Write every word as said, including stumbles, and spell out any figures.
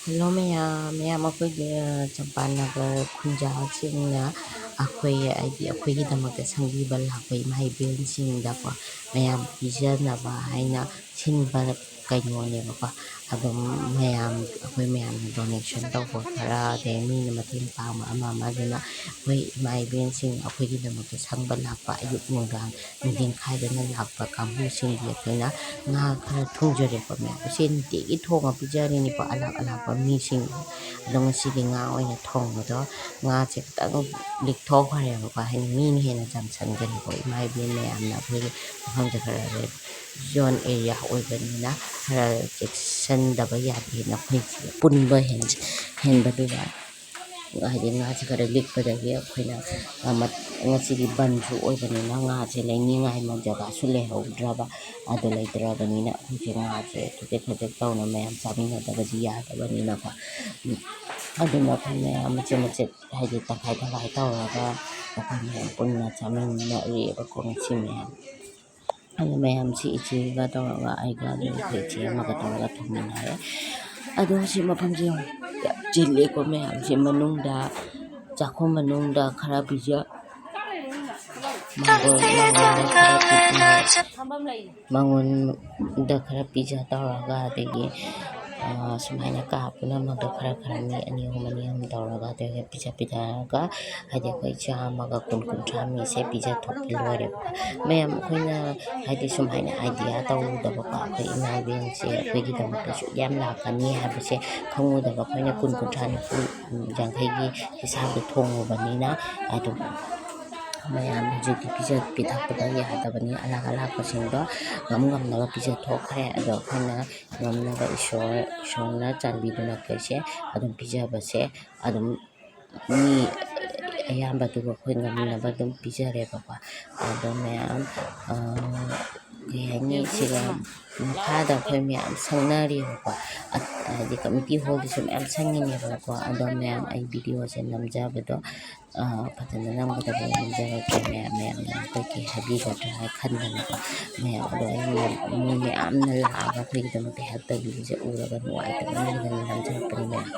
Hello ꯃꯌꯥꯝ, ꯃꯌꯥꯝ ꯑꯩꯈꯣꯏꯒꯤ, ꯑ, ꯆꯝꯄꯥꯅꯒꯔ ꯈꯨꯟꯖꯥꯁꯤꯡꯅ ꯑꯩꯈꯣꯏ, ꯍꯥꯏꯗꯤ ꯑꯩꯈꯣꯏꯒꯤꯗꯃꯛꯇ ꯁꯪꯕꯤꯕ ꯂꯥꯛꯄ ꯏꯃꯥ ꯏꯕꯦꯟꯁꯤꯡꯗꯀꯣ ꯃꯌꯥꯝ ꯄꯤꯖꯅꯕ ꯍꯥꯏꯅ ꯁꯤꯟꯕ ꯀꯩꯅꯣꯅꯦꯕꯀꯣ꯫ ꯑꯗꯨꯝ ꯃꯌꯥꯝ, ꯑꯩꯈꯣꯏ ꯃꯌꯥꯝꯅ donation ꯇꯧꯕ ꯈꯔ, ꯑꯗꯩ ꯃꯤꯅ ꯃꯇꯦꯡ ꯄꯥꯡꯕ ꯑꯃ ꯑꯃ, ꯑꯗꯨꯅ ꯑꯩꯈꯣꯏ ꯏꯃꯥ ꯏꯕꯦꯟꯁꯤꯡ ꯑꯩꯈꯣꯏꯒꯤꯗꯃꯛꯇ ꯁꯪꯕ ꯂꯥꯛꯄ, ꯑꯌꯨꯛ ꯅꯨꯡꯗꯥꯡ ꯅꯨꯡꯊꯤꯟ ꯈꯥꯏꯗꯅ ꯂꯥꯛꯄ ꯀꯥꯡꯕꯨꯁꯤꯡꯒꯤ ꯑꯩꯈꯣꯏꯅ ꯉꯥ ꯈꯔ ꯊꯣꯡꯖꯔꯦꯀꯣ ꯃꯌꯥꯝ꯫ ꯏꯆꯦ ꯅꯨꯡꯇꯤꯒꯤ ꯊꯣꯡꯉ ꯄꯤꯖꯔꯤꯅꯤꯀꯣ, ꯑꯂꯥꯛ ꯑꯂꯥꯛꯄ ꯃꯤꯁꯤꯡ꯫ ꯑꯗꯣ ꯉꯁꯤꯗꯤ ꯉꯥ ꯑꯣꯏꯅ ꯊꯣꯡꯕꯗꯣ, ꯉꯥꯁꯦ ꯈꯤꯇꯪ ꯂꯤꯛꯊꯣꯛꯈ꯭ꯔꯦꯕꯀꯣ, ꯍꯥꯏꯗꯤ ꯃꯤꯅ ꯍꯦꯟꯅ ꯆꯝꯁꯟꯈ꯭ꯔꯦꯀꯣ꯫ ꯏꯃꯥ ꯏꯕꯦꯟ ꯃꯌꯥꯝꯅ ꯑꯩꯈꯣꯏꯒꯤ ꯃꯐꯝꯁꯦ ꯈꯔ red zone area ꯑꯣꯏꯕꯅꯤꯅ ꯈꯔ ꯆꯦꯛꯁꯤꯟꯗꯕ ꯌꯥꯗꯦꯅ ꯑꯩꯈꯣꯏꯁꯦ ꯄꯨꯟꯕ ꯍꯦꯟ-, ꯍꯦꯟꯕꯗꯨꯗ ꯍꯥꯏꯗꯤ ꯉꯥꯁꯦ ꯈꯔ ꯂꯤꯛꯄꯗꯒꯤ ꯑꯩꯈꯣꯏꯅ, ꯑ, ꯃꯠ-, ꯉꯁꯤꯗꯤ ꯕꯟꯁꯨ ꯑꯣꯏꯕꯅꯤꯅ ꯉꯥꯁꯦ ꯂꯩꯅꯤꯡꯉꯥꯏ ꯃ-, ꯖꯒꯥꯁꯨ ꯂꯩꯍꯧꯗ꯭ꯔꯕ꯫ ꯑꯗꯨ ꯂꯩꯇ꯭ꯔꯕꯅꯤꯅ ꯑꯩꯈꯣꯏꯁꯦ ꯉꯥꯁꯦ ꯈꯖꯤꯛ ꯈꯖꯤꯛ ꯇꯧꯅ ꯃꯌꯥꯝ ꯆꯥꯃꯤꯟꯅꯗꯕꯗꯤ ꯌꯥꯗꯕꯅꯤꯅꯀꯣ꯫ ꯎꯝ, ꯑꯗꯨꯅ ꯑꯩꯈꯣꯏ ꯃꯌꯥꯝ ꯃꯆꯦꯠ ꯃꯆꯦꯠ ꯍꯥꯏꯗꯤ ꯇꯪꯈꯥꯏ ꯇꯪꯈꯥꯏ ꯇꯧꯔꯒ ꯑꯩꯈꯣꯏ ꯃꯌꯥꯝ ꯄꯨꯟꯅ ꯆꯥꯃꯤꯟꯅꯔꯤꯑꯕꯀꯣ ꯉꯁꯤ ꯃꯌꯥꯝ꯫ ꯑꯗꯨ ꯃꯌꯥꯝꯁꯤ ꯏꯆꯦꯒ ꯇꯧꯔꯒ, ꯑꯩꯒ, ꯑꯗꯨ ꯑꯩꯈꯣꯏ ꯏꯆꯦ ꯑꯃꯒ ꯇꯧꯔꯒ ꯊꯣꯡꯃꯤꯟꯅꯔꯦ꯫ ꯑꯗꯣ ꯁꯤ ꯃꯐꯝꯁꯦ ꯌꯥꯝ ꯌꯥꯝ ꯆꯤꯜꯂꯦꯀꯣ ꯃꯌꯥꯝꯁꯦ꯫ ꯃꯅꯨꯡꯗ, ꯆꯥꯛꯈꯨꯝ ꯃꯅꯨꯡꯗ ꯈꯔ ꯄꯤꯖ-, ꯃꯥꯡꯒꯣꯟ, ꯃꯥꯡꯒꯣꯟꯗ ꯈꯔ ꯄꯤꯖ ꯇꯧꯔꯒ, ꯑꯗꯒꯤ, ꯑ, ꯁꯨꯃꯥꯏꯅ ꯀꯥ ꯄꯨꯝꯅꯃꯛꯇꯣ ꯈꯔ ꯈꯔ ꯃꯤ ꯑꯅꯤ ꯑꯍꯨꯝ, ꯑꯅꯤ ꯑꯍꯨꯝ ꯇꯧꯔꯒ, ꯑꯗꯒꯤ ꯄꯤꯖ ꯄꯤꯊꯔꯒ, ꯍꯥꯏꯗꯤ ꯑꯩꯈꯣꯏ ꯆꯥꯝꯃꯒ ꯀꯨꯟ, ꯀꯨꯟꯊ꯭ꯔꯥ ꯃꯤꯁꯦ ꯄꯤꯖꯊꯣꯛꯄ ꯂꯣꯏꯔꯦꯕꯀꯣ꯫ ꯃꯌꯥꯝ ꯑꯩꯈꯣꯏꯅ ꯍꯥꯏꯗꯤ ꯁꯨꯃꯥꯏꯅ idea ꯇꯧꯔꯨꯗꯕꯀꯣ, ꯑꯩꯈꯣꯏ ꯏꯃꯥ ꯏꯕꯦꯟꯁꯦ ꯑꯩꯈꯣꯏꯒꯤꯗꯃꯛꯇꯁꯨ ꯌꯥꯝ ꯂꯥꯛꯀꯅꯤ ꯍꯥꯏꯕꯁꯦ ꯈꯪꯉꯨꯗꯕ꯫ ꯑꯩꯈꯣꯏꯅ ꯀꯨꯟ, ꯀꯨꯟꯊ꯭ꯔꯥ, ꯅꯤꯐꯨ, ꯌꯥꯡꯈꯩꯒꯤ ꯍꯤꯁꯥꯕꯗ ꯊꯣꯡꯉꯨꯕꯅꯤꯅ, ꯑꯗꯨꯝ ꯃꯌꯥꯝ ꯍꯧꯖꯤꯛꯇꯤ ꯄꯤꯖ ꯄꯤꯊꯛꯄꯗ ꯌꯥꯗꯕꯅꯤ꯫ ꯑꯂꯥꯛ ꯑꯂꯥꯛꯄꯁꯤꯡꯗꯣ ꯉꯝ ꯉꯝꯅꯕ ꯄꯤꯖꯊꯣꯛꯈ꯭ꯔꯦ꯫ ꯑꯗꯣ ꯑꯩꯈꯣꯏꯅ ꯉꯝꯅꯕ ꯏꯁꯣꯔ, ꯏꯁꯣꯔꯅ ꯆꯥꯟꯕꯤꯗꯨꯅ ꯑꯩꯈꯣꯏꯁꯦ ꯑꯗꯨꯝ ꯄꯤꯖꯕꯁꯦ ꯑꯗꯨꯝ ꯃꯤ ꯑꯌꯥꯝꯕꯗꯨꯒ ꯑꯩꯈꯣꯏ ꯉꯝꯅꯕ ꯑꯗꯨꯝ ꯄꯤꯖꯔꯦꯕꯀꯣ꯫ ꯑꯗꯣ ꯃꯌꯥꯝ, ꯑ, ꯀꯩ ꯍꯥꯏꯅꯤ, ꯁꯤꯒ ꯃꯈꯥꯗ ꯑꯩꯈꯣꯏ ꯃꯌꯥꯝ ꯁꯪꯅꯔꯤꯕꯀꯣ꯫ ꯑ-, ꯍꯥꯏꯗꯤ ꯀꯝꯃ꯭ꯌꯨꯅꯤꯇꯤ ꯍꯣꯜꯗꯁꯨ ꯃꯌꯥꯝ ꯁꯪꯉꯤꯅꯦꯕꯀꯣ꯫ ꯑꯗꯣ ꯃꯌꯥꯝ, ꯑꯩ ꯚꯤꯗꯤꯑꯣꯁꯦ ꯅꯝꯖꯕꯗꯣ, ꯑ, ꯐꯖꯅ ꯅꯝꯒꯗꯕ ꯅꯝꯖꯔꯛꯀꯦ꯫ ꯃꯌꯥꯝ, ꯃꯌꯥꯝꯅ ꯑꯩꯈꯣꯏꯒꯤ ꯍꯥꯏꯕꯤꯒꯗ꯭ꯔꯥ ꯍꯥꯏ ꯈꯟꯗꯅꯀꯣ꯫ ꯃꯌꯥꯝ ꯑꯗꯣ ꯑꯩꯅ ꯃꯤ ꯃꯌꯥꯝꯅ ꯂꯥꯛꯑꯒ ꯑꯩꯈꯣꯏꯒꯤꯗꯃꯛꯇ ꯍꯦꯜꯞ ꯇꯧꯕꯤꯕꯁꯦ ꯎꯔꯒ ꯅꯨꯡꯉꯥꯏꯇꯕꯅ ꯅꯝꯖꯔꯛꯄꯅꯤ ꯃꯌꯥꯝ꯫